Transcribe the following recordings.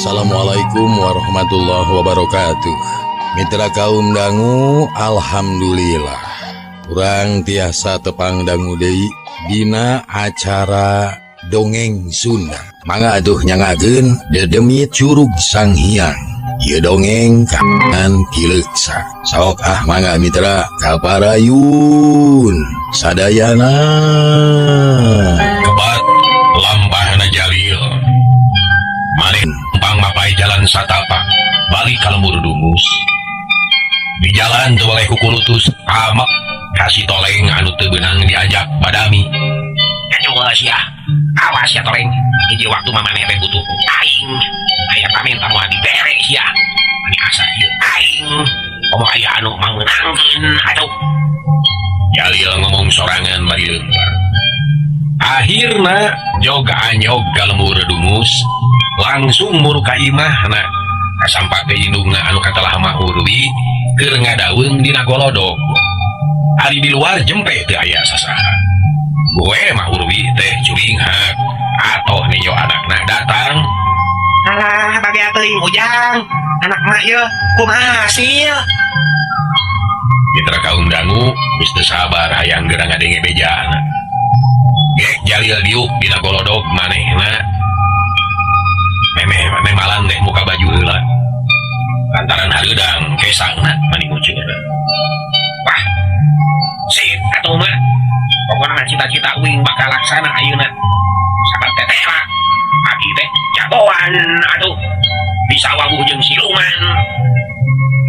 Assalamualaikum warahmatullahi wabarakatuh. Mitra kaum dangu, alhamdulillah urang tiasa tepang dangu deui dina acara Dongeng Sunda. Mangga atuh nyangakeun Dedemit Curug Sanghyang. Ieu dongeng kanan Kileuksa. Sok ah, mangga mitra kaparayun sadayana. Kebat lampahna Jalil. Maneh pang mapai jalan satapak balik ka lembur Dungus. Di jalan teu weleh kukulutus amek ka si Toleng anu teu beunang diajak badami. Aduh sia. Awas ya, Toleng. Hiji waktu mah maneh teh butuh aing. Aya pamenta moal dibere sia. Mani asa ieu aing. Komo aya anu mangmeunangkeun atuh. Jalil ngomong sorangan bari leumpang. Akhirna jog anyog ka lembur Dungus, langsung muru ka imahna, kasampak teh indungna anu katelah Ma Urwi keur ngadaweung dina golodog. Ari di luar jempe teu aya sasaha. Gue Ma Urwi teh curinghak atoh nenjo anakna datang. Alah, bagea teuing, Ujang. Anak mak ye kumaha hasil? Mitra kaum dangu geus teu sabar hayang geura ngadenge bejana. Gek Jalil diuk dina golodog, manehna memeh nemalan teh muka baju heula lantaran hareudang kesangna mani nguceurna. Wah. Sip atuh mah. Pokona cita-cita uing bakal laksana ayeuna. Sabab teteh aki teh jagoan atuh. Bisa wawuh jeung siluman.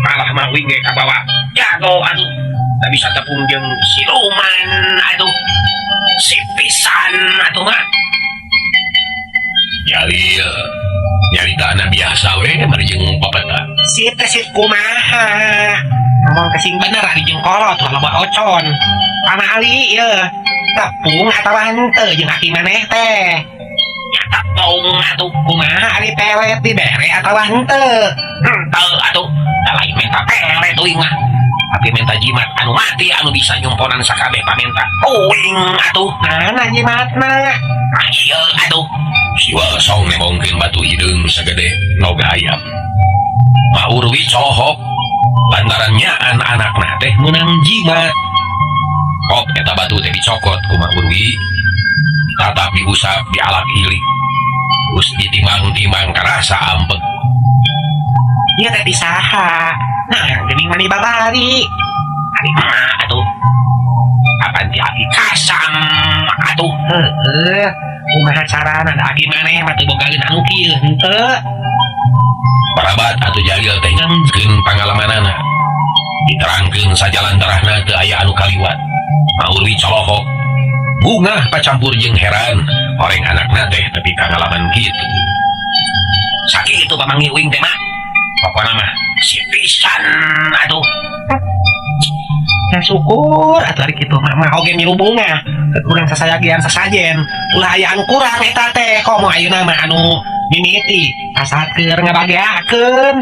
Malah mah uing ge kabawa jago atuh. Tak bisa tepung jeung siluman atuh. Sip pisan atuh mah. Jalil nyaritana biasa we mari jeung papeta. Sip teh sip kumaha? Ngomong kesing bener ari jeung kolot ulah loba ocon. Pamali ye. Tepung atawa henteu jeung aki maneh teh? Ya tepung atuh. Kumaha ari pelet, dibere atawa henteu? Henteu atuh. Da lain menta pelet uing mah. Tapi menta jimat anu mati anu bisa nyumponan sakabeh pamenta uing atuh. Mana jimatna? Ah ieu atuh. Si Wasong nembongkeun batu hideung sagede nog hayam. Ma Urwi cohok lantaran nyaan anakna teh meunang jimat. Kop eta batu teh dicokot ku Ma Urwi, tatap diusap, dialak ilik. Terus ditimbang-timbang karasa ampek. Ieu teh ti saha? Nah, geuning mani babari. Ari emak atuh. Apan ti aki kasam atuh. Heueuh. Kumaha carana, da aki maneh mah teu bogaeun anu kieu henteu? Barabat atuh Jalil teh ngangkeun pangalamanana. Diterangkeun sajalan tarahna teu aya anu kaliwat. Ma Urwi colohok. Bungah pacampur jeung heran, horeng anakna teh tepi ka ngalaman kitu. Sakitu pamanggih uing teh mah. Pokona mah si pisan atuh. Nah, syukur atuh ari kitu mah, mah oge milu bungah. Kurang sasayagian sasajen. Ulah aya anu kurang eta teh, komo ayeuna mah anu mimiti asal keur ngabageakeun.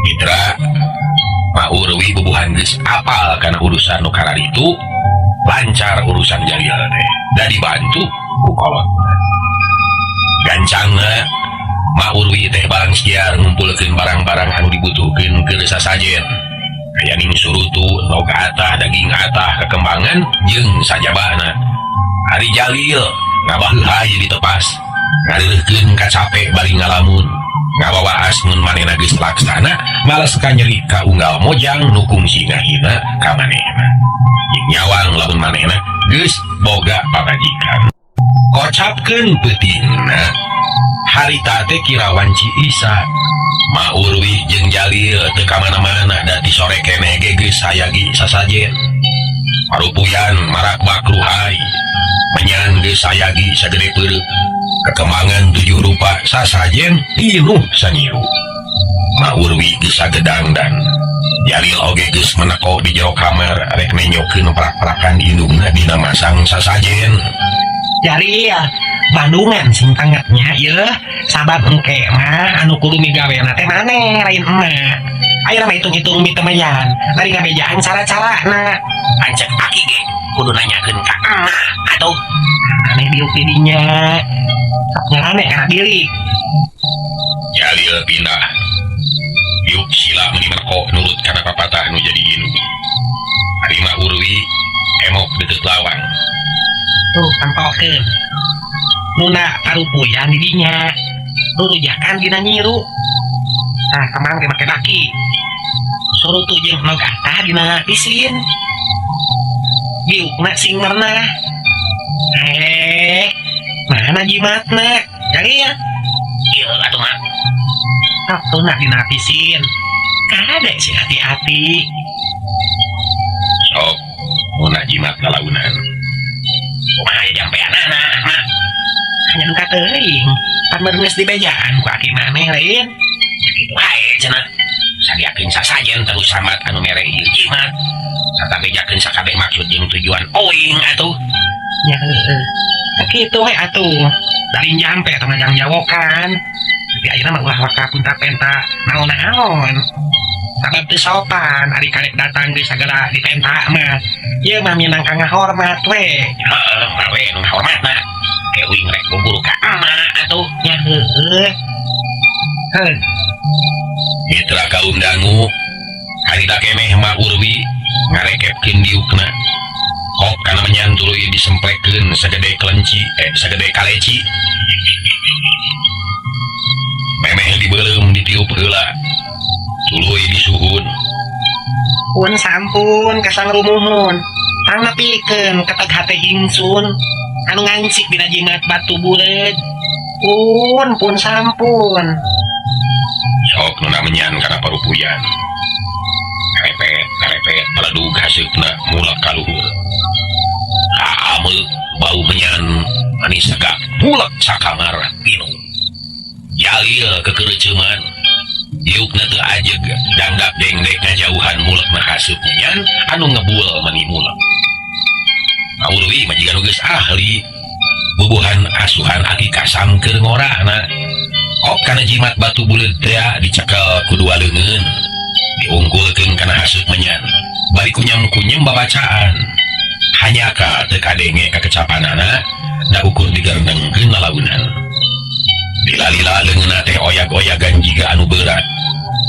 Mitra, Ma Urwi bubuhan geus apal kana urusan nu kararitu, lancar urusan Jalil teh. Da dibantu ku kolot. Gancangna Ma Urwi teh barang siar ngumpulkeun barang-barang anu dibutuhkeun keur sasajen. Kaya ning surutu, endog atah, daging atah, kekembangan jeung sajabana. Ari Jalil ngabaheuhay ditepas, ngareureurkeun kacape bari ngalamun. Ngawawaas mun manehna geus laksana, males kanyeri ka unggal mojang nu kungsi ngahina ka manehna. Jeung nyawang lamun manehna geus boga pamajikan. Kocapkeun peutingna, harita teh kira wanci Isa. Ma Urwi jeung Jalil teu ka mana-mana da ti sore keneh ge geus sayagi sasajen. Parupuyan marak bakruhai, menyan geus sayagi sagede peureuk. Kekembangan tujuh rupa sasajen pinuh sanyiru. Ma Urwi geus sagedang dan Jalil oge geus meneko di jero kamar rek nenjokeun prak-prakan indungna dina masang sasajen. Jalil, Bandungan sing tangetnya ye, sabab engke mah anu kudu migawena teh maneh, lain emak. Ayeuna mah hitung-hitung mitemeyan, bari ngabejaan cara-carana. Pancek aki ge kudu nanyakeun ka emak atuh. Aneh diuk di dinya. Sok nyarane kana bilik. Jalil pindah. Yuk sila meni merko nurut kana papatah nu jadi indung. Ari Ma Urwi emok deukeut lawang. Tuh tampokeun. Nuna parupuyan di dinya. Rurujakan dina nyiru. Nah, kemang teh make daki. Surutu jeung nog atah dina pisin. Diukna sing merenah. Mana jimatna? Jalil. Ieu atuh mah. Tuna dina pisin. Kade sih hati-hati. Sok, nuna jimat lalaunan. Kumaha jampeanana, Mak? Hanya duka teuing. Pan geus dibejaan ku aki maneh lain. Kitu wae cenah. Sadiakeun sasajen terus sambat anu mere ieu jimat. Sarta bejakeun sakabeh maksud jeung tujuan oing atuh. Nya heueuh. Kitu we atuh. Dari jampe atau ngajang jawokan. Tapi ayeuna mah ulah waka punta penta naon-naon. Sabab teu sopan ari karek datang geus sagala dipenta mah. Ieu mah minangka ngahormat we. Heeh, mah we nu ngahormatna. Ke uing rek guguru ka emak atuh. Nya heueuh. Heuh. Mitra kaum dangu harita keneh Ma Urwi ngarekepkeun diukna. Hok kana menyan tuluy disemplekeun sagede kelenci sagede kaleci. Memeh dibeuleum ditiup heula. Tuluy disuhun. Pun sampun kasang rumuhun. Tang nepikeun keteg hate ingsun anu ngancik dina jimat batu buleud. Pun sampun. Sok nu menyan kana parupuyan. Karepet, karepet, meledug haseupna mulak ka luhur. Ameuk bau menyan manis tegak mulak sakamar pinuh. Jalil kekereuceuman. Diukna teu ajeg dangdap dengdek ngajauhan mulekna haseup menyan anu ngebul mani mulek. Ma Urwi mah jiga nu geus ahli. Bubuhan asuhan aki kasam keur ngorahna. Hok kana jimat batu buleud teh dicekel ku dua leungeun. Diungkulkeun kana haseup menyan. Bari kunyam-kunyem babacaan. Hanyaka teu kadenge kakecapanana da ukur digerendengkeun lalaunan. Lila-lila leungeunna teh oyag-oyagan jiga anu berat.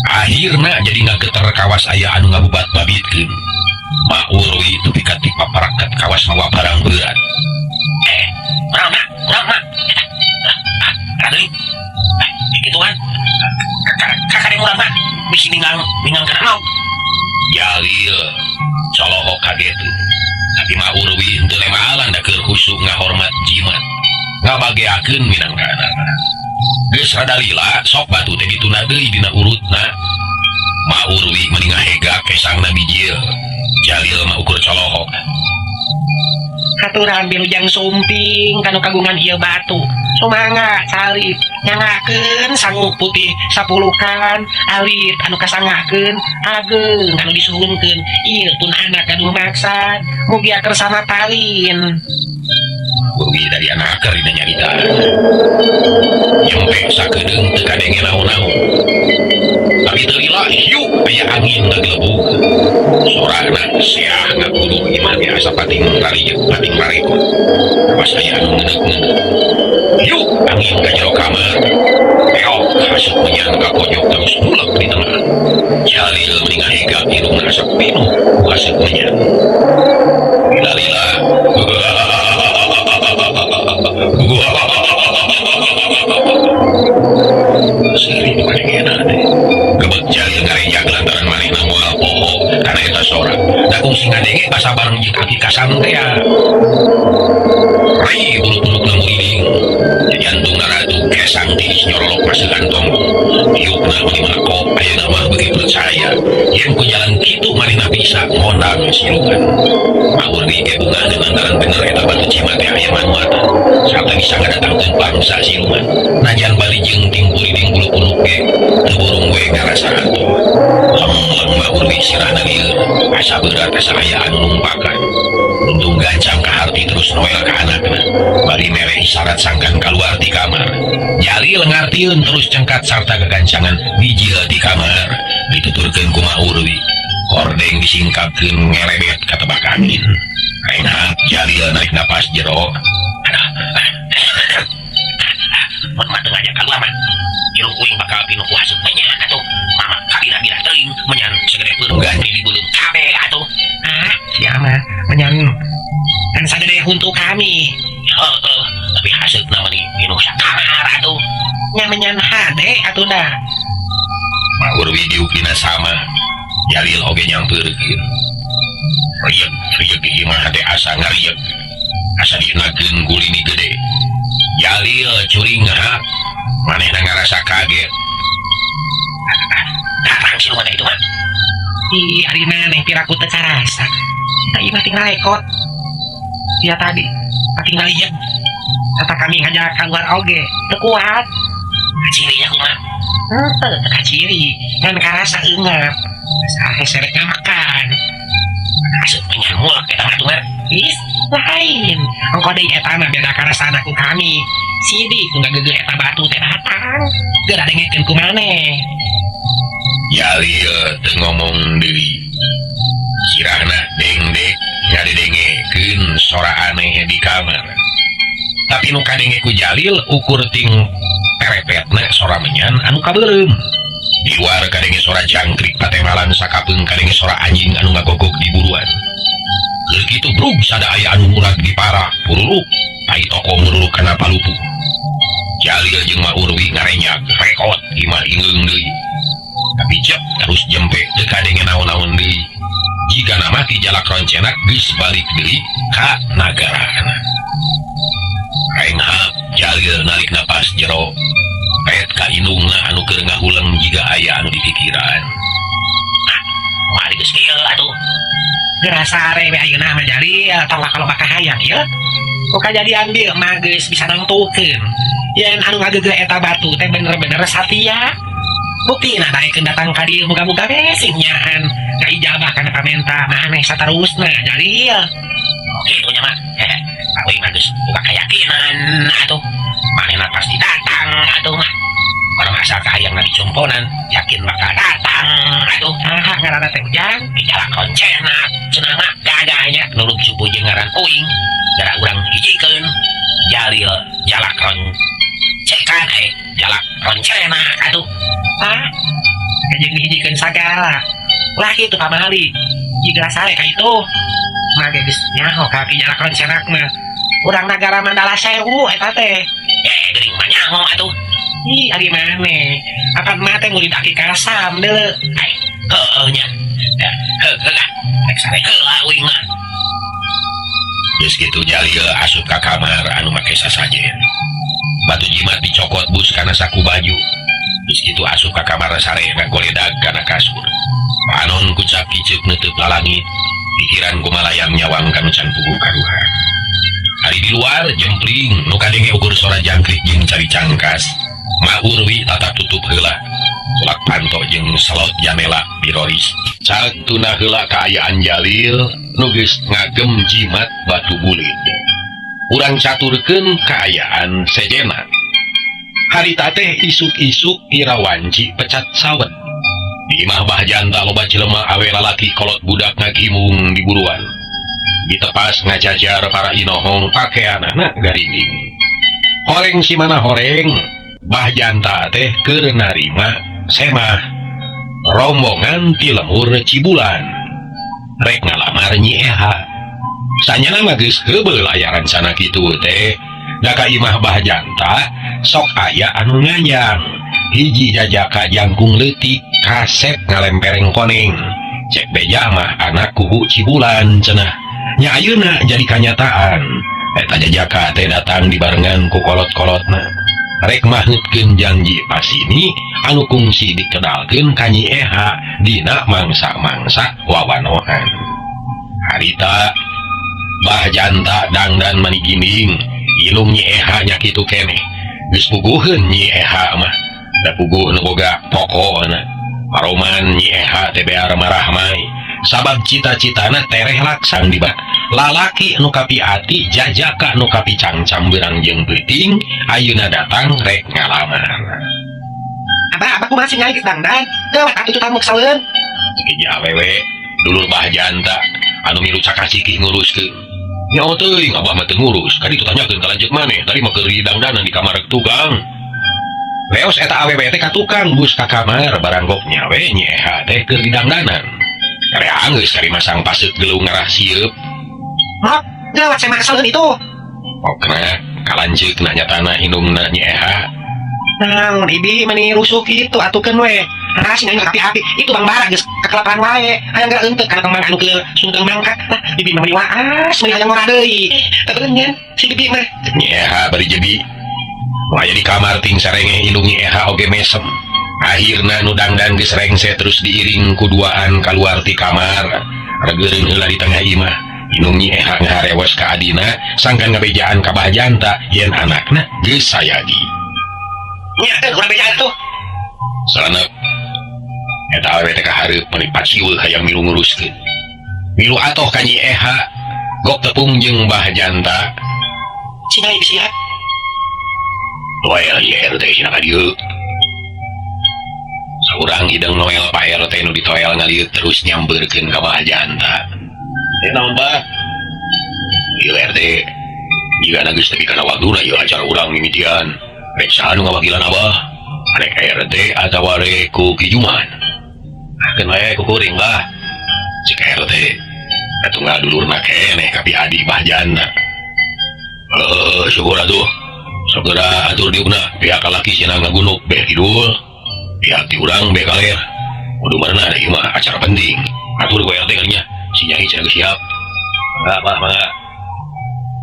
Akhirna jadi ngageter kawas aya anu ngabubat babitkeun. Ma Urwi tepi ka ti paparaket kawas mawa barang berat. Urang mak. Deui. Gitu kan. Kakak urang mah bisi ninggang kana naon. Jalil colohok kaget. Tapi Ma Urwi henteu lemalan da keur khusyuk ngahormat jimat. Ngabageakeun minangkana. Geus rada lila sok batu teh ditunda deui dina urutna. Ma Urwi meni ngahega kesangna bijil. Jalil mah ukur colohok. Haturan bilujang sumping kanu kagungan ieu batu. Sumangga salib nyangakeun sangu putih sapulukan alit anu kasanggakeun ageng anu disuhunkeun ieu pun anak gaduh maksad mugia kersama talin. Urwi dari anak keur dina nyarita. Nyempe sakedeung teu kadenge naon-naon. Tapi teu lila hiu aya angin ngagelebug. Sorana seah ngaguduh imah teh asa pating rarieu pating rarekot. Pas aya anu ngeuneuh-ngeuneuh. Hiu angin ka jero kamar. Peok haseup menyan ka pojok terus mulek di tengah. Jalil meni ngahega irungna asa pinuh ku haseup menyan. Lila-lila Siri nu kadengena teh. Gebet Jalil ngarejag lantaran manehna moal poho kana eta sora. Da kungsi ngadenge basa bareng jeung aki kasam teh. Rai bulu-bulukna muriding. Jantungna ratu kesang tiis nyorolok maseukan tonggong. Diukna meni melako ayeuna mah beuki percaya yen ku jalan kitu manehna bisa ngondang siluman. Ma Urwi ge bungah lantaran bener eta batu jimat teh aya manuatan. Sarta bisa ngadatangkeun bangsa siluman. Najan bali jeung tingkuriding bulu-buluk ge teu burung we ngarasa atuh. Leng-leng Ma Urwi sirahna lieur. Asa berat asa aya anu numpakan. Untung gancang ka harti terus noel ka anakna. Bari mere isyarat sangkan kaluar di kamar. Jalil ngartieun terus cengkat sarta gagancangan bijil di kamar. Dituturkeun ku Ma Urwi. Hordeng disingkapkeun ngerebet ka tebak angin. Renghat Jalil narik napas jero. Mun mah teu ngajak kaluar mah irung uing bakal pinuh ku haseup menyan atuh. Mama kabira-bira teuing menyan segede peureum di beuleum kabeh atuh. Ah, sia mah menyan kan sagede huntu kami. Heeh, tapi haseupna mah pinuh sakamar atuh. Nya menyan hade atuh dah. Maurwi diuk dina sama. Jalil oge nyampeurkeun. Rieg, rieg di imah teh asa ngarieg. Asa dienakeun ku lini gede. Jalil curing hak. Manehna ngarasa kaget. Datang si rumah itu mah. Ih, ari maneh piraku teu karasa. Kita ieu mah tinggal lekot. Sia tadi, tinggal lieur. Kata kami ngajak keluar oge, teu kuat. Cirinya kumaha? Henteu, teu kaciri. Ngan karasa eungap. Asa hese rek ngamakan. Asup menyan mulek eta mah atuh mah. Ih, lain. Ongko deui eta mah beda karasana ku kami. Sidik ku ngageugeut eta batu teh datang. Geura dengekeun ku maneh. Jalil teu ngomong deui. Sirahna dengdek ngadedengekeun sora aneh di kamar. Tapi nu kadenge ku Jalil ukur ting perepetna sora menyan anu kabeureum. Di luar kadenge sora jangkrik patemalan sakapeung kadenge sora anjing anu ngagogog di buruan. Keur kitu brug sada aya anu murag di para pururuk ai toko ngururuk kana palupuh. Jalil jeung Maurwi ngarenyag rekot imah ingeung deui. Tapi jep terus jempe teu kadenge naon-naon deui. Jika nama Ki Jalak Roncenak geus balik deui ka nagarana. Renghap Jalil narik napas jero. Pet ka indungna anu keur ngahuleng jiga aya anu dipikiran. Ah, moal geus kieu atuh. Geura sare we ayeuna mah Jalil, tong lah kalau bakal hayang ieu. Ku kajadian dieu mah geus bisa nangtukeun. Yen anu ngageugeut eta batu teh bener-bener satia. Buktina daekeun datang ka dieu muga-muga we sing nyaan ngaijabah kana pamenta maneh saterusna Jalil. Oh kitu nya mah. Hehe, uing mah geus boga keyakinan atuh. Manehna pasti datang atuh mah. Orang asal kahayang dicumponan, yakin bakal datang atuh. Ah, ngaranna teh Ujang. Ki Jalak Roncenak cenah mah gagahnya nurut cupu jeung ngaran uing. Gara urang hijikeun Jalil Jalak Roncekan Jalak Roncenak atuh. Ah, jeung dihijikeun sagala. Ulah kitu pamali. Jiga sare ka itu. Mah geus nyaho ka Ki Jalak Roncenak mah. Urang nagara Mandala Sewu eta teh. Geuning mah nyaho atuh. Ih, ari maneh. Apan mah teh murid Aki Kasam deuleu. Heueuh nya. Heueuh lah. Rek sare heula uing mah. Geus kitu Jalil asup ka kamar anu make sasajen. Batu jimat dicokot bus kana saku baju. Geus kitu asup ka kamar sare ngagoledag kana kasur. Panon kucap kiceup neuteub lalangit. Pikiran kumalayang nyawang kanu can puguh karuhan. Ari di luar jempling nu kadenge ukur sora jangkrik jeung cari cangkas. Maurwi tatap tutup heula. Tulak panto jeung selot janela biroris. Cag tuna heula kaayaan Jalil nu geus ngagem jimat batu bulit. Urang caturkeun kaayaan sejena. Harita teh isuk-isuk irawanci pecat sawet. Di imah Bah Janta loba jelema awe lalaki kolot budak ngagimung di buruan. Ditepas ngajajar para inohong pakeanana garining. Horeng si mana horeng, Bah Janta teh keur narima semah rombongan ti lembur Cibulan. Rek ngalamar Nyi Eha. Sanyana mah geus heubeul aya rencana kitu teh. Da ka imah Bah Janta sok aya anu nganyang. Hiji jajaka jangkung leutik kasep ngalempereng koneng. Cek beja mah anak kubu Cibulan cenah. Nya ayeuna jadi kanyataan. Eta jajaka teh datang dibarengan ku kolot-kolotna. Rek maheutkeun janji pasini anu kungsi dikedalkeun ka Nyi Eha dina mangsa-mangsa wawanohan. Harita Bah Janta dangdan mani ginding, ilung Nyi Eha nya kitu keneh. Geus puguheun Nyi Eha mah. Da puguh nu boga pokona. Paroman Nyi Eha teh bear marahmai. Sabab cita-citana tereh laksang di bak. Lalaki nu kapiati jajaka nu kapicangcang beurang jeung peuting ayeuna datang rek ngalamar. Abah, abah kumaha sih nyai dangdan? Gawat atuh tamu kesaleun. Hiji awewe dulur Bah Janta anu milu cakacikih nguruskeun. Nyaho teuing abah mah teu ngurus. Kaditu tanyakeun ka lanceuk maneh. Tadi mah keur dangdanan di kamar tukang. Leos eta awewe teh ka tukang bus ka kamar baranggok nyawe Nyi Eha teh keur didangdanan. Kare anggeus kari masang paseut gelung ngarah sieup. Mok, gawat saya makasaleun itu. Pokna kalanceuk na nyatana indungna Nyi Eha. Naon ibi mani rusuh kitu atukeun we. Ah, sing aing api-api itu Bang Bara geus kekelapan wae. Hayang geura eunteuk kana tong anu keur sungkeung mangkat. Nah, bibi mah meni waas, meni hayang ngora deui. Teu beungeun si bibi mah. Cek Nyi Eha bari jebi. Nu aya di kamar ting sarengeh indung Nyi Eha oge mesem. Akhirna nu dangdan geus rengse terus diiring ku duaan kaluar ti kamar. Regeureun heula di tengah imah. Indung Nyi Eha ngaharewos ka adina sangkan ngabejaan ka Bah Janta yen anakna geus sayagi. Nya teh urang bejaan tuh. Salanep eta awewe teh kahareup meuni paciweuh hayang milu nguruskeun. Milu atoh ka Nyi Eha gok tepung jeung Bah Janta. Cina ieu sia. Noel ieu RT cenah ka dieu. Saurang hideng Noel Pak RT nu ditoel ngalieu terus nyampeurkeun ka Bah Janta. Teh naon Bah? Ieu RT jigana geus tepi kana waktuna ieu acara urang mimitian. Rek saha nu ngawakilan Abah? Rek RT atawa rek ku Ki Juman? Keun wae ku kuring Bah. Cek RT. Atuh ngadulurna keneh ka adi Bah Janta. Heuh, syukur atuh. Segera atur diukna pihak lalaki cenah ngagunuk beh kidul. Pihak ti urang beh kaler. Kudu mana ieu mah acara penting. Atur ku RT kalinya. Si Nyai cenah geus siap. Mangga Bah, mangga.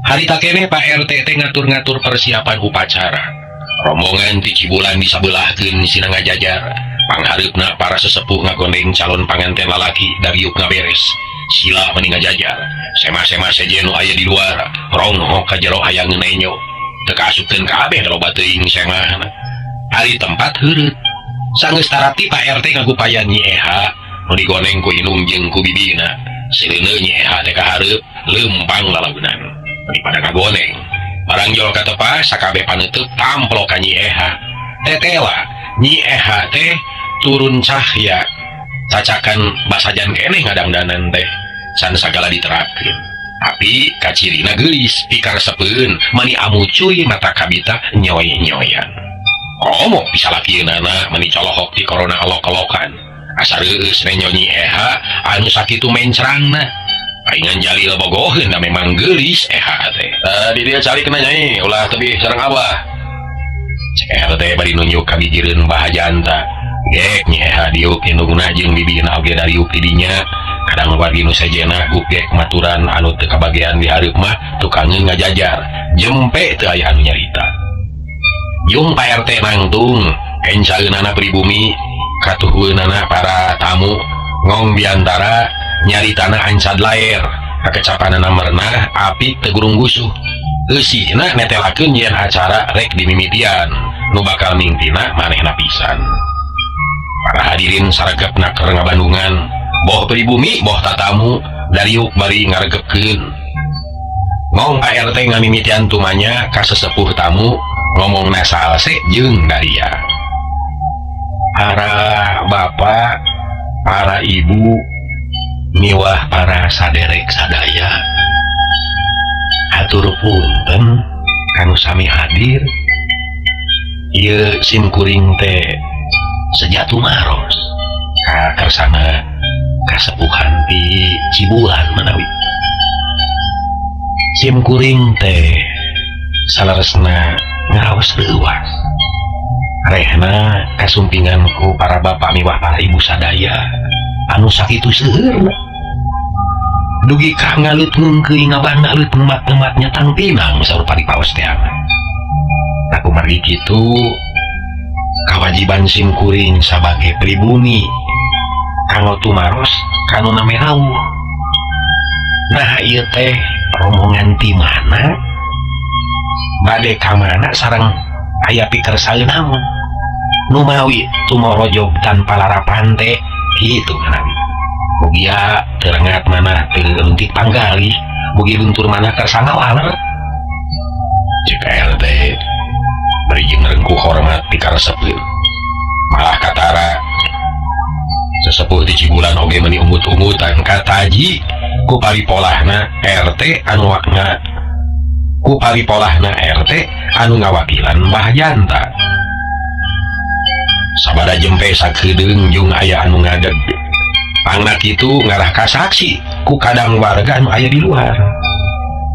Harita keneh Pak RT teh ngatur-ngatur persiapan upacara. Rombongan ti Cibulan disabelahkeun sina ngajajar. Panghareupna para sesepuh ngagondeng calon panganten lalaki dariuk ngaberes. Sila meni ngajajar. Sema-sema sejen nu aya di luar, ronghok ka jero hayang nenyo. Teu kaasupkeun kabeh loba teuing semahna. Ari tempat heureut. Sanggeus tarapti Pak RT ngagupayan Nyi Eha nu digoneng ku indung jeung ku bibina. Seuleuneu Nyi Eha teh kahareup leumpang lalaunan. Daripada ngagoneng. Barang jol katepas sakabeh paneuteuk tamplok ka Nyi Eha. Tetela Nyi Eha teh turun cahya. Cacakan basajan keneh ngadangdanan teh. San sagala diterapkeun. Tapi kacirina geulis pikaresepeun mani amucuy mata kabita nyoy-nyoyan. Komo bisa lakieunana mani colohok ti corona alok-alokan. Asa reueus nenyo Nyi Eha anu sakitu mencrangna. Paingan jalil bogoheun da memang geulis Eha teh. Di dieu calik na Nyai, ulah tebih sareng Abah. Cek RT bari nunjuk ka gigireun Bah Janta. Gek Nyi Eha diuk indungna jeung bibina oge dariuk di dinya. Kadang wargi nu sejena gugek maturan anu teu kabagean di hareup mah tukangeun ngajajar. Jempe teu aya anu nyarita. Jung Pak RT nangtung, kencaeunana pribumi, katuhueunana para tamu, ngong biantara nyaritana ancad laer, kakecapanana merenah api teu gurung gusuh. Eusihna netelakeun yen acara rek dimimitian, nu bakal mingtina manehna pisan. Para hadirin saregepna keur ngabandungan, boh pribumi boh tatamu dariuk bari ngaregepkeun. Ngong Pak RT ngamimitian tumanya ka sesepuh tamu ngomongna salse jeung daria. Para bapak, para ibu, miwah para saderek sadaya, hatur punten kanu sami hadir. Ieu sim kuring teh sejatu maros ka kersana kasepuhan di Cibulan manawi. Sim kuring teh saleresna ngaraos leuwas. Rehna kasumpingan ku para bapak miwah para ibu sadaya anu sakitu seueurna. Dugi ka ngalut ngungkeuy ngabana leut ngemat-ngemat nyatang pinang saur paripaos teh. Aku margi kitu kawajiban sim kuring sabagai pribumi kanggo tumaros kanu name rawuh. Nah ieu teh rombongan ti mana bade ka mana sareng aya pikersaeun naon numawi tumorojob tanpa larapan teh kitu manawi. Mugia terengat mana teu leutik panggalih, mugi luntur mana kersa ngawaler. Cek RT bari jeung rengkuh hormat pikaresepeun. Malah katara sesepuh di Cibulan oge meuni ungut-ungutan kataji ku paripolahna RT anu wakna ku paripolahna RT anu ngawakilan Mbah Janta. Sabada jempe sakedeung jeung aya anu ngadeg. Pangna kitu ngarah ka saksi ku kadang warga anu aya di luar.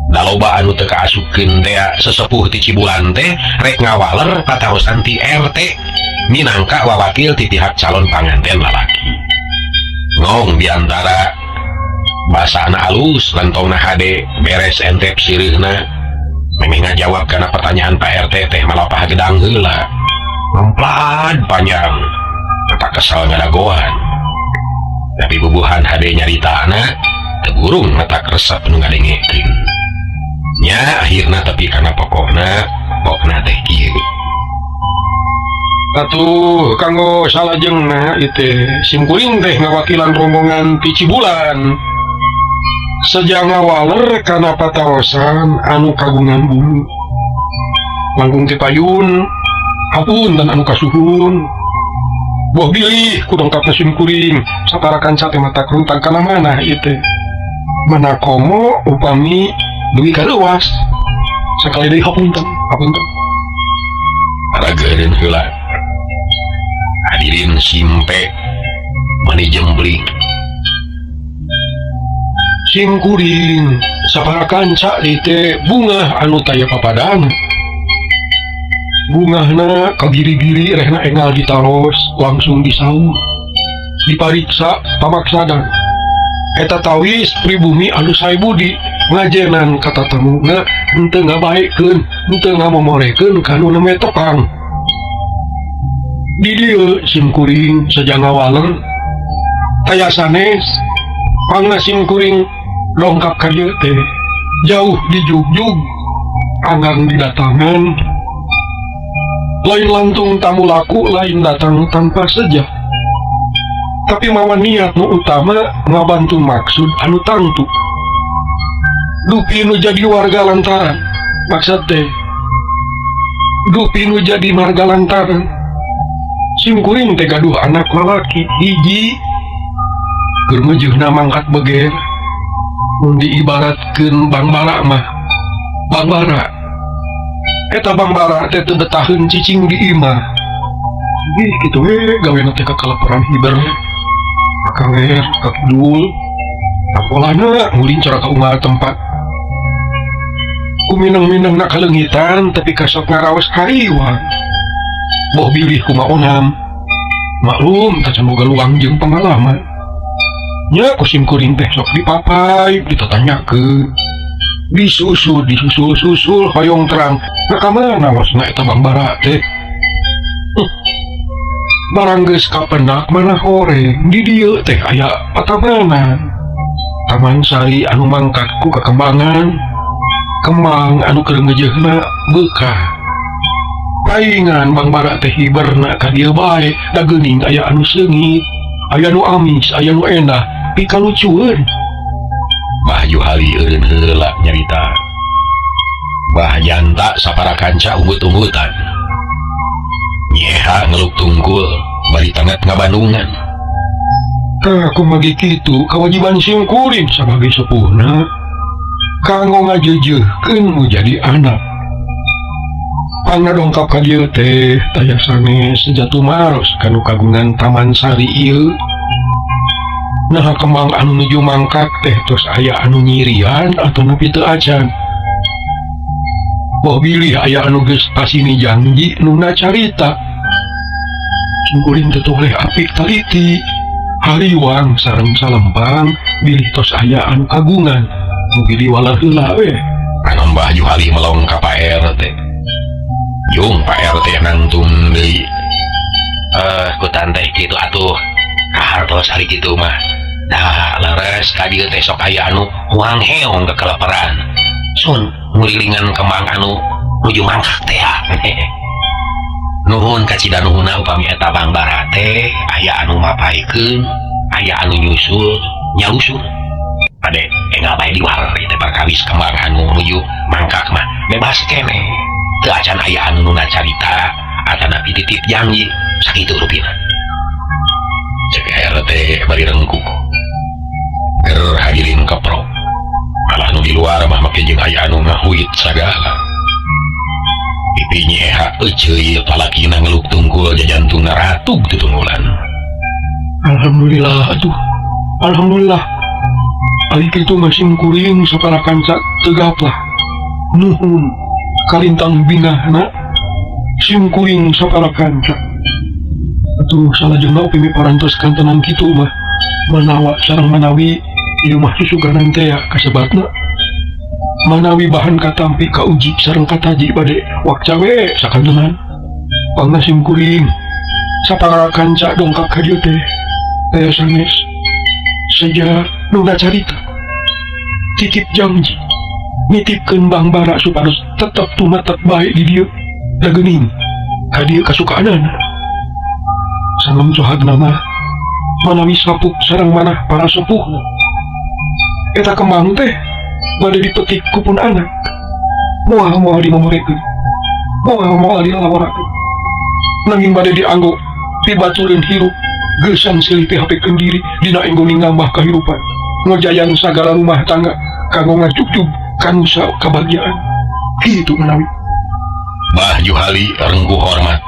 Da loba anu teu kaasupkeun teh sesepuh ti Cibulan teh rek ngawaler patarosan ti RT minangka wawakil ti pihak calon panganten lalaki. Ngong diantara basana alus lentongna hade beres entep sirihna memeh ngajawab kana pertanyaan Pak RT teh malapah gedang heula. Ngemplad panjang mata kesal ngadagoan. Tapi bubuhan hade nyaritana teu burung mata resep nu ngadengekeun. Nya akhirna tapi kana pokokna pokna teh kieu. Atuh kanggo salajengna ieu teh simkuring teh ngawakilan rombongan ti Cibulan. Seja ngawaler kana patarosan anu kagungan bumi. Langkung ti payun, hapunten anu kasuhun. Boh bilih ku dongkapna simkuring sapara kanca teh mata runtag kana mana ieu teh. Mana komo upami dugi ka leuwas. Sakali deui hapunten, hapunten. Rageureun heula. Hadirin simpe mani jembling. Simkuring sapara kanca ieu teh bungah anu taya papadana. Bungahna kagiri-giri rehna engal ditaros langsung disaur. Dipariksa pamaksadan. Eta tawis pribumi anu sae budi ngajenan ka tatamuna henteu ngabaekeun, henteu ngamomorekeun ka nu nembe tepang. Di dieu simkuring saja ngawaler taya sanes pangna simkuring dongkap ka dieu teh jauh dijugjug anggang didatangan lain lantung tamu laku lain datang tanpa seja tapi mawa niat nu utama ngabantu maksud anu tangtu dupi nu jadi warga lantaran maksud teh dupi nu jadi marga lantaran simkuring teh gaduh anak lalaki hiji keur ngeujeuna mangkat beger mun diibaratkeun Bangbara mah Bangbara eta Bangbara teh teu betaheun cicing di imah. Ih kitu we gawena teh kakalaporan hiber ka kaler ka kidul tapolana ngulin cara ka unggal tempat ku mineng-mineng na kaleungitan tapi kasok ngaraos hariwang boh bilih kumaha onam maklum tacan boga luang jeung pengalaman nya ku simkuring teh sok dipapai ditatanyakeun disusul disusul-susul hoyong terang nah ka mana wasna eta Bangbara teh. Barang geus kapenak mana horeng di dieu teh aya patamanan Taman Sari anu mangkat ku kakembangan kembang anu keur ngeujeuna beukah paingan Bangbara teh hiberna ka dieu bae da geuning aya anu seungit aya nu amis aya nu endah pikalucueun. Bah Juhali eureun heula nyarita. Bah Janta sapara kanca ugut-ugutan. Nyeha ngeluk tungkul bari tangat ngabandungan. Tah kumagi kitu kewajiban simkuring sabagai sepuhna kanggo ngajeujeuhkeun nu jadi anak. Pangna dongkap ka dieu teh taya sanes jatumaros kanu kagungan Taman Sari ieu. Nah kembang anu nuju mangkak teh tos aya anu nyirian atau nepi teu acan. Boh bilih aya anu geus pasini janji nuna carita. Simkuring teh toleh apik taliti. Hariwang sareng salempang bilih tos aya anu kagungan. Mugi diwaler heula we. Anu Mbah Juhali melong ka Pak RT. Jung Pak RT nangtung deui. Ku tanteh kitu atuh. Kahartos ari kitu mah. Dah leres ka dieu teh sok aya anu huang heong kekeleperan. Sun ngurilingan kembang anu nuju mangkak teh. Nuhun kacida nuhunna upami eta Bangbara teh aya anu mapaikeun, aya anu nyusul, nyalusur. Ade engal bae diwaler ieu teh perkawis kembang anu nuju mangkak mah bebas keneh. Teu acan aya anu nuna carita atanapi titip janji sakitu rupina. Cek RT bari rengkuh. Ger hadirin keprok. Malah nu di luar mah make jeung aya anu ngahuit sagala. Ti Nyi Eha euceuy lalakina ngeluk tungkul jajantungna ratug tutunggulan. Alhamdulillah atuh. Alhamdulillah. Ari kitu mah sim kuring sapara kanca teu gaplah. Nuhun kalintang bingahna sim kuring sapara kanca. Atuh salajengna upami parantos kantenan kitu mah manawa sareng manawi ieu mah susuganan teh ya kasebatna. Manawi bahan katampi kauji sareng kataji bade wakca we sakantenan. Pangna sim kuring sapara kanca dongkap ka dieu teh aya sanes seja nu carita titip janji nitipkeun Bang Bara supados tetep tumetep bae di dieu da geuning ka dieu kasukaanana. Salam sohagna mah manawi sapuk sareng manah para sepuhna. Eta kembang teh bade dipetik ku pun anak. Moal moal dimomorekeun. Moal moal dilalaworakeun. Nanging bade dianggo pibatureun hirup geusan silih pihapekeun diri dina enggoning nambah kahirupan. Ngojayan sagala rumah tangga kanggo ngajugjug kanusa kabahagiaan. Kitu menawi. Bah Juhali rengguh hormat.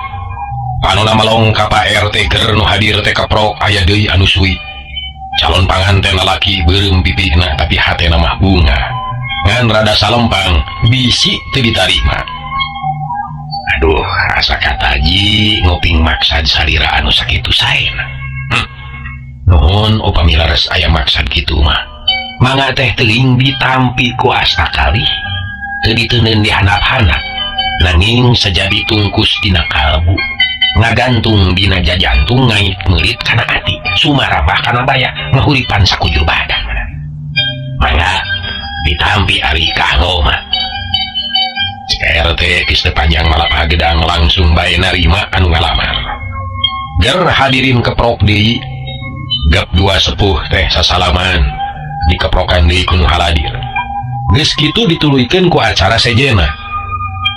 Panona melong ka Pak RT ger nu hadir teh keprok aya deui anu suwi. Calon panganten lalaki beureum pipihna tapi hatena mah bunga. Ngan rada salempang bisi teu ditarima. Aduh, asa kataji nguping maksad salira anu sakitu saena. Nuhun upami leres aya maksad kitu mah. Mangga teh teuing ditampi ku asta kalih. Teu diteuneun di handap-handap. Nanging sajadi tungkus dina kalbu. Ngagantung dina jajantung ngait meulit kana ati. Sumarabah kana baya ngahuripan sakujur badan. Mangga ditampi ari kanggo mah. RT geus teu panjang malapah gedang langsung bae narima anu ngalamar. Ger hadirin keprok deui. Gap dua sepuh teh sasalaman dikeprokan deui ku nu haladir. Geus kitu dituluykeun ku acara sejena.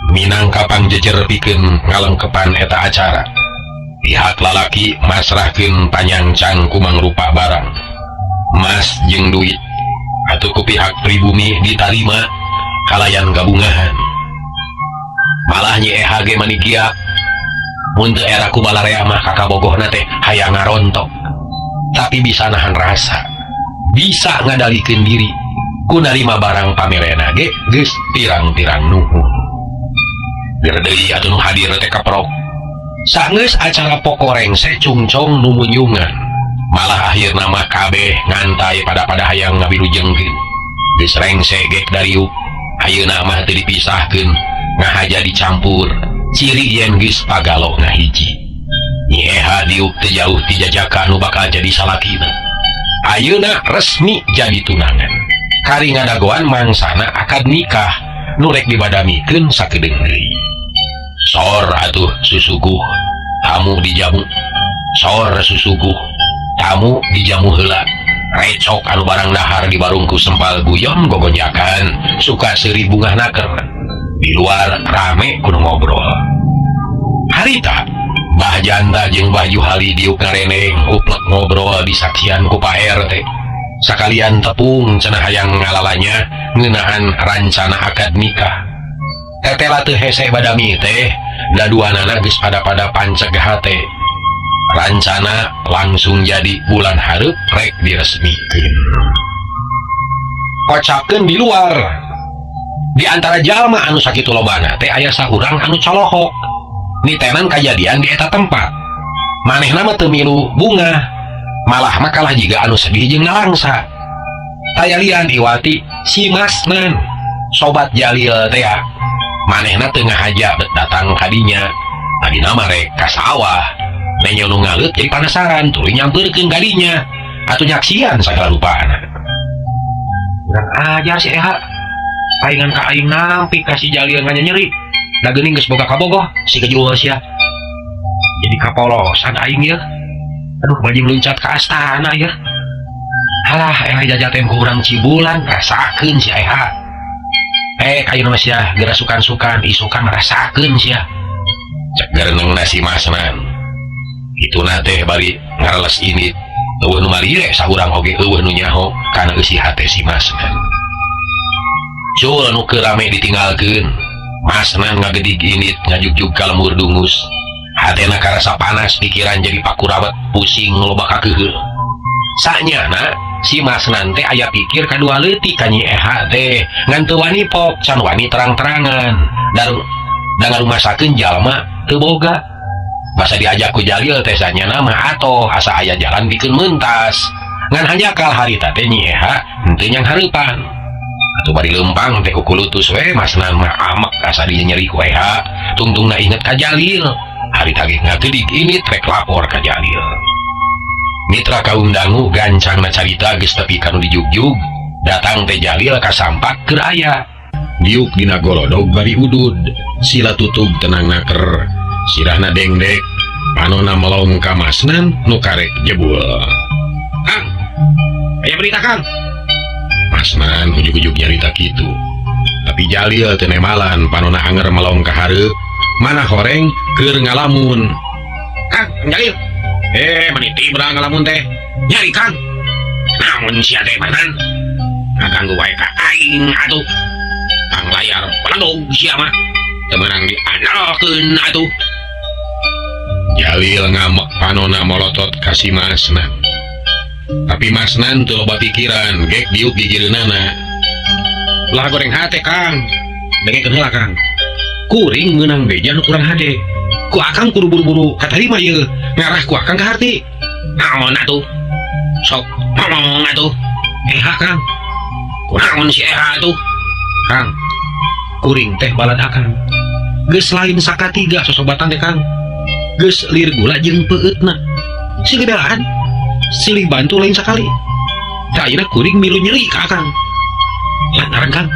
Minangka pangjejer pikeun ngalengkepan eta acara. Pihak lalaki masrahkeun panyangcang ku mangrupa barang. Mas jeung duit. Atuh ku pihak pribumi ditarima kalayan gabungahan. Malah Nyi Eha ge mani giat. Mun teu era ku balarea mah kakabogohna teh hayang ngarontok. Tapi bisa nahan rasa. Bisa ngadalikeun diri. Ku narima barang pamerena ge geus pirang-pirang nuhun. Ger deui atuh nu hadir teh keprok. Sanggeus acara pokok rengse cungcong nu munyungan. Malah akhirna mah kabeh ngantai pada-pada hayang ngawilujengkeun. Geus rengse gek dariuk. Ayeuna mah teu dipisahkeun, ngahaja dicampur. Ciri yen geus pagalo ngahiji. Nyi Eha diuk teu jauh ti jajaka nu bakal jadi salakina. Ayeuna resmi jadi tunangan. Kari ngadagoan mangsana akad nikah nu rek dibadamikeun sakedeung deui. Sor atuh susuguh tamu dijamu. Sor susuguh tamu dijamu heula. Recok anu barang dahar di barungku sempal guyon gogonyakan suka seuri bungah naker. Di luar rame kudu ngobrol. Harita Bah Janta jeung Bah Juhali diuk ngareneng uplek ngobrol disaksian ku Pak RT. Sakalian tepung cenah hayang ngalalanya ngeunaan rancana akad nikah. Tetela teu hese badami teh daduanana geus pada-pada panceg hate. Rancana langsung jadi bulan hareup rek diresmikeun. Kocapkeun di luar. Di antara jalma anu sakitu lobana teh aya saurang anu colohok. Nitenan kajadian di eta tempat. Manehna mah teu milu bunga. Malah mah kalah jiga anu sedih jeung nalangsa. Taya lian iwati si Masnan, sobat Jalil teh ya. Manehna teu ngahaja bet datang kadinya. Tadina mah rek ka sawah. Nenyo nu ngaleut jadi panasaran tuluy nyampeurkeun kadinya. Atuh nyaksian sagala rupana. Urang ajar si Eha. Paingan ka aing nampi ka si Jalil nganyeri. Da geuning geus boga kabogoh si kejul sia. Jadi kapolosan aing ya. Aduh bajing luncat ka astana ya. Halah eleh jajaten ku urang Cibulan rasakeun si Eha. Kayu mah sia geura sukan-sukan isukan rasakeun sia. Cek gereneng si Masnan. Kituna teh bari ngareles ini. Eueuh nu malire saurang oge eueuh nu nyaho kana eusi hate si Masnan. Cul nu keur rame ditinggalkeun. Masnan ngagedig init ngajugjug ka lemur dungus. Hatena karasa panas, pikiran jadi pakurawat, pusing loba kakeheul. Sanyana si Masnan teh aya pikir kadua leutik ka Nyi Eha teh, ngan teu wani pok, can wani terang-terangan. Dan ngarumasakeun jalma teu boga. Basa diajak ku Jalil teh sanyana mah atoh asa aya jalan bikeun mentas. Ngan hanjakal harita teh Nyi Eha henteu nyang hareupan. Atuh bari leumpang teh kukulutus we Masnan mah amek asa dinyeri ku Eha, tungtungna inget ka Jalil. Harita ge ngagedig ini trek lapor ka Jalil. Mitra kaum dangu gancangna carita geus tepi ka nu dijugjug, datang teh Jalil ka sampak keur aya. Diuk dina golodog bari udud, sila tutug tenang naker, sirahna dengdek, panona melong ka Masnan nu karek jebul. Kang, aya berita Kang. Masnan ujug-ujug nyarita kitu. Tapi Jalil teu nemalan panona anger melong ka hareup, mana horeng keur ngalamun. Kang, Jalil. Meni tibra ngalamun teh. Nyari Kang. Namun sia teh manan? Ngaganggu wae ka aing atuh. Kang layar palandog sia mah. Teu meunang diandalkeun atuh. Jalil ngamek panona molotot ka si Masnan. Tapi Masnan teu loba pikiran, gek diuk gigireunana. Ulah goreng hate Kang. Dengekeun heula Kang. Kuring meunang beja nu kurang hade. Ku akang kudu buru-buru katarima ieu. Ngarah ku akang ka harti. Naon atuh? Sok ngomong atuh. Eha Kang. Kunaon si Eha atuh? Kang, kuring teh balad akang. Geus lain sakatiga sosobatan teh Kang. Geus lir gula jeung peueutna. Silih belaan. Silih bantu lain sakali. Tah ayeuna kuring milu nyeri ka akang. Lantaran Kang,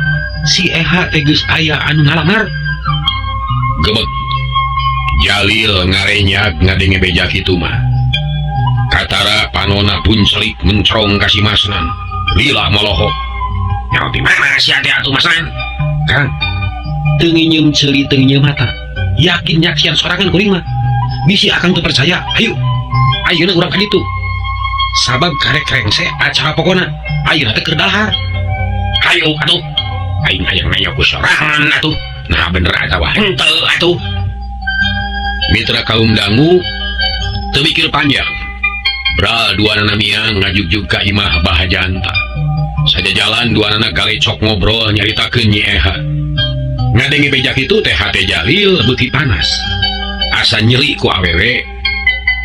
si Eha teh geus aya anu ngalamar. Gebeg. Jalil ngarenyag ngadenge beja kitu mah. Katara panona puncelik mencerong ka si Masnan. Lila molohok. Nyaho di mana si ate atuh Masnan? Kang, teu nginyeum ceuli teu nginyeum mata. Yakin nyaksian sorangan kuring mah. Bisi akang teu percaya, ayo. Ayeuna urang ka ditu. Sabab karek rengse acara pokona. Ayeuna teh keur dahar. Hayu atuh. Aing hayang nanya ku sorangan atuh. Nah bener atawa henteu atuh. Mitra kaum dangu teu mikir panjang. Bral dua nana miang ngajugjug ka imah Bah Janta. Saja jalan dua nana galecok ngobrol nyaritakeun Nyi Eha. Ngadenge beja kitu teh hate Jalil beuki panas. Asa nyeri ku awewe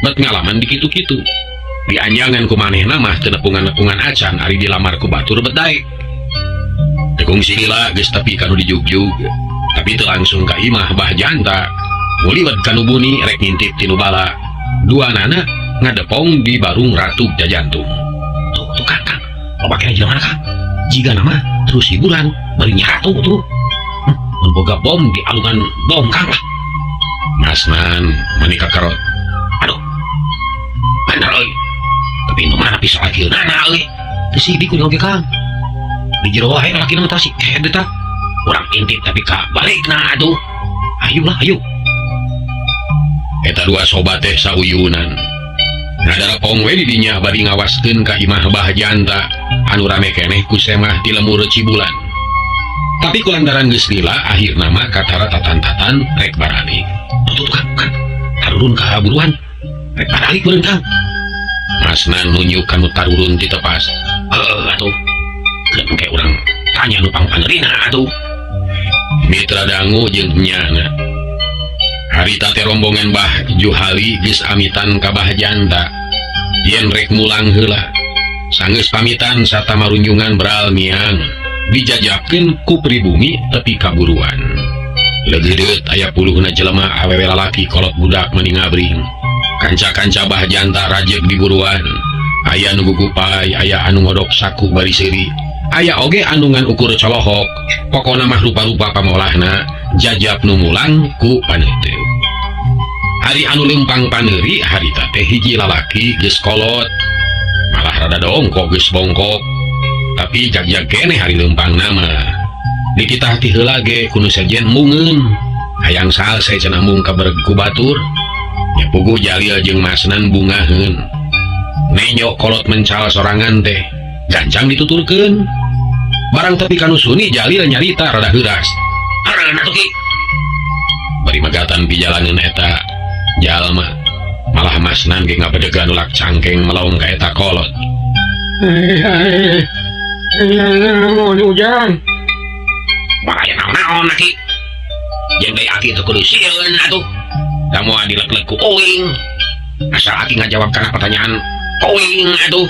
bet ngalaman di kitu-kitu. Dianjangan ku manehna mah teu nepungan-nepungan acan ari dilamar ku batur bet daek. Teu kungsi lila geus tepi ka nu dijugjug, tapi teu langsung ka imah Bah Janta. Nguliwat ka nu buni rek ngintip ti nu bala. Dua nana ngadepong di barung ratu jajantung. Tuh, tuh Kang, Kang. Loba keneh jelema Kang. Jiga nama terus hiburan bari nyatu tuh. Mun boga bom di alungan bom Kang lah. Masnan mani kakarot. Aduh. Bener euy. Tapi nu mana pisau laki nana euy. Teu sidik kuring oge Kang. Di jero wae lalaki mah tah si Ed tah. Urang intip tapi ka balikna atuh. Ayolah, ayo. Eta dua sobat teh sauyunan. Ngadarapong we di dinya bari ngawaskeun ka imah Bah Janta anu rame keneh ku semah ti lemur Cibulan. Tapi kulantaran geus lila akhirna mah katara tatan-tatan rek baralik. Tuh, tuh, Kang, Kang. Tarurun ka buruan. Rek baralik meureun Kang. Masnan nunjuk ka nu tarurun ti tepas. Heuh atuh. Keun engke urang tanya nu pangpanerina atuh. Mitra dangu jeung nyana. Harita teh rombongan Bah Juhali geus amitan ka Bah Janta. Yen rek mulang heula. Sanggeus pamitan sarta marunjungan bral miang. Dijajabkeun ku pribumi tepi kaburuan. Leugeudeut aya puluhna jelema awewe lalaki kolot budak meni ngabring. Kanca-kanca Bah Janta rajeg diburuan. Aya nu gugupai, aya anu ngodok saku bari seuri. Aya oge anu ngan ukur colohok. Pokona mah rupa-rupa pamolahna jajab nu mulang ku paneuteup. Ari anu leumpang paneuri harita teh hiji lalaki geus kolot. Malah rada dongkok geus bongkok. Tapi jag-jag keneh hari leumpangna mah. Dititah ti heula ge kudu sejen mungeun. Hayang salse cenah mung kabereg ku batur. Nya puguh Jalil jeung Masnan bungaheun. Nenyo kolot mencal sorangan teh gancang dituturkeun. Barang tepi ka nu suni Jalil nyarita rada heuras. Areuna atuh ki. Ari magatan pijalaneun eta jalma malah Masnan ge ngabedegan nulak cangkeng melong ka eta kolot. Ujang. Moal aya naon-naon aki. Jeung deui aki teu kudu sieun atuh. Da moal dilek-lek ku uing. Asal aki ngajawab kana pertanyaan uing atuh.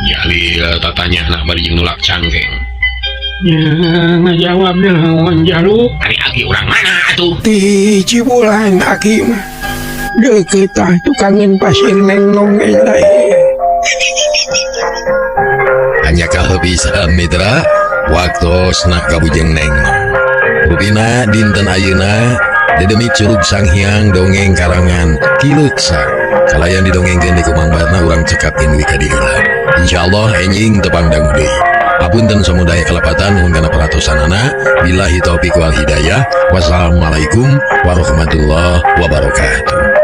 Jalil tatanyana bari jeung nulak cangkeng. Ya, ngajawab naon jalu. Ari aki urang mana atuh? Di Cibulan aki mah. Deukeut tah tukangeun pasir Nengnong eta. Hanya bisa mitra waktosna kabujeng Nengnong. Rupina dinten ayeuna dedemit Curug Sanghyang dongeng karangan Ki Leuksa. Kalayan didongengkeun di ku Mang Barna urang cekapkeun ka dieu. Insyaallah enjing tepang dangu deui. Hapunten samudaya kalepatan nuhun kana perhatosanana. Billahi taufik wal hidayah. Wassalamualaikum warahmatullahi wabarakatuh.